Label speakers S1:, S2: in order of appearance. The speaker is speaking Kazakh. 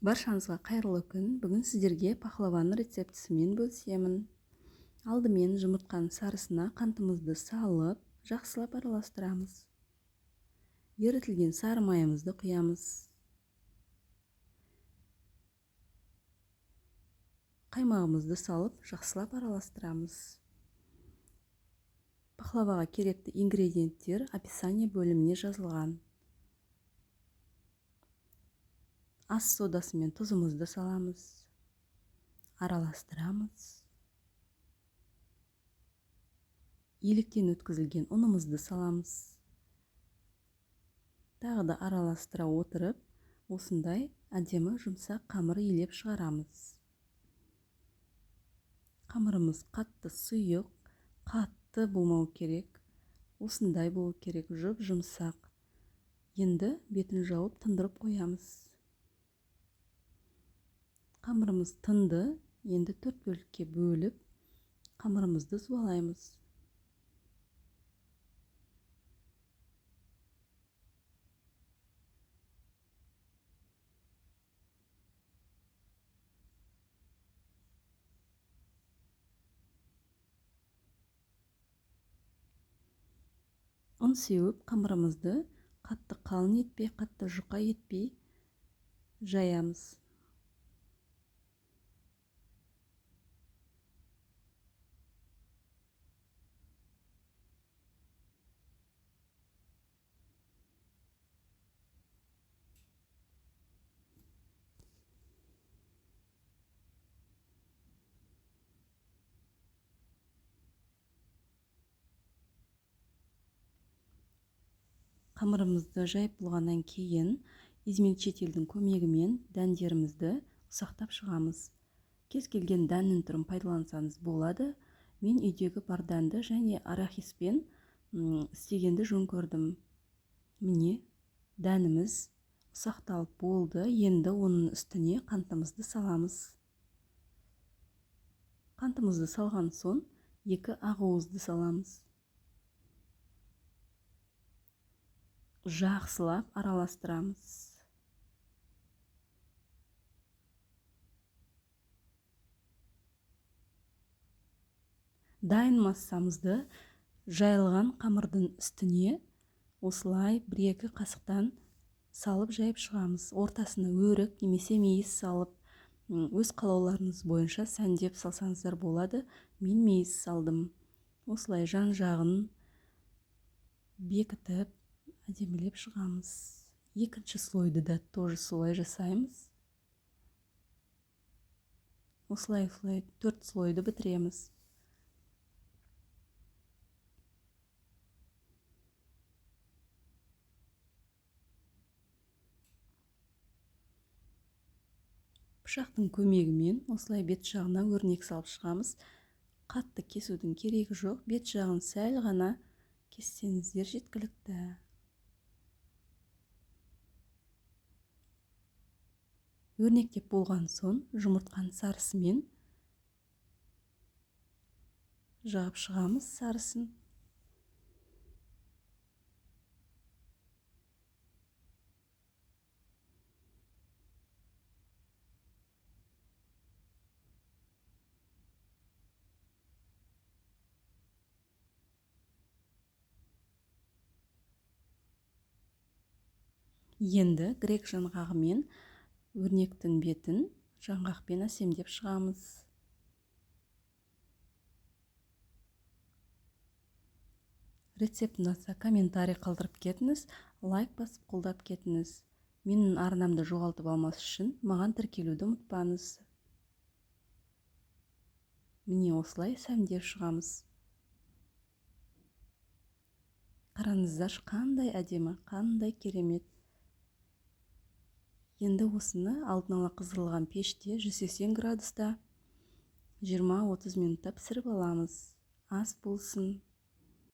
S1: Баршаңызға қайырлы күн. Бүгін сіздерге пахлаваның рецептісімен бөлісемін. Алдымен жұмыртқаның сарысына қантымызды салып, жақсылап араластырамыз. Ерітілген сары майымызды құямыз. Қаймағымызды салып, жақсылап араластырамыз. Пахлаваға керекті ингредиенттер описание бөліміне жазылған. Ас содасы мен тұзымызды саламыз. Араластырамыз. Електен өткізілген ұнымызды саламыз. Тағы да араластыра отырып, осындай әдемі жұмсақ қамыр илеп шығарамыз. Қамырымыз қатты сұйық, қатты болмау керек. Осындай болу керек, жұп-жұмсақ. Енді бетін жауып тындырып қоямыз. Қамырымыз тынды, енді 4 бөлікке бөліп, қамырымызды суалаймыз. Ұн сеуіп, қамырымызды қатты қалын етпей, қатты жұқа етпей жаямыз. Қамырымызды жайып болғаннан кейін измельчительдің көмегімен дәндерімізді ұсақтап шығамыз. Кез келген дәннің түрін пайдалансаңыз болады. Мен үйдегі бар дәнді және арахиспен істегенді жөн көрдім. Міне, дәніміз ұсақталып болды. Енді оның үстіне қантымызды саламыз. Қантымызды салған соң 2 ақуызды саламыз. Жақсылап араластырамыз. Дайын массамызды жайылған қамырдың үстіне осылай 1-2 қасықтан салып жайып шығамыз. Ортасына өрік немесе мейіз салып, өз қалауларыңыз бойынша сәндеп салсаңыздар болады. Мен мейіз салдым. Осылай жан-жағын бекітіп, әдемілеп шығамыз. Екінші слойды да тоже солай жасаймыз. Осылай 4 слойды бітіреміз. Пышақтың көмегімен осылай бет жағына өрнек салып шығамыз. Қатты кесудің керегі жоқ, бет жағын сәл ғана кессеңіздер жеткілікті. Өрнектеп болған соң жұмыртқаның сарысымен жағып шығамыз сарысын. Енді грек жаңғағымен өрнектің бетін жаңғақпен әсемдеп шығамыз. Рецепт ұнаса комментарий қалдырып кетіңіз, лайк басып қолдап кетіңіз. Менің арнамды жоғалтып алмас үшін маған тіркелуді ұмытпаңыз. Міне осылай сәндеп шығамыз. Қараңыздаршы, қандай әдемі, қандай керемет. Енді осыны алдын ала қыздырылған пеште 180 градуста 20-30 минутта пісіріп аламыз. Ас болсын.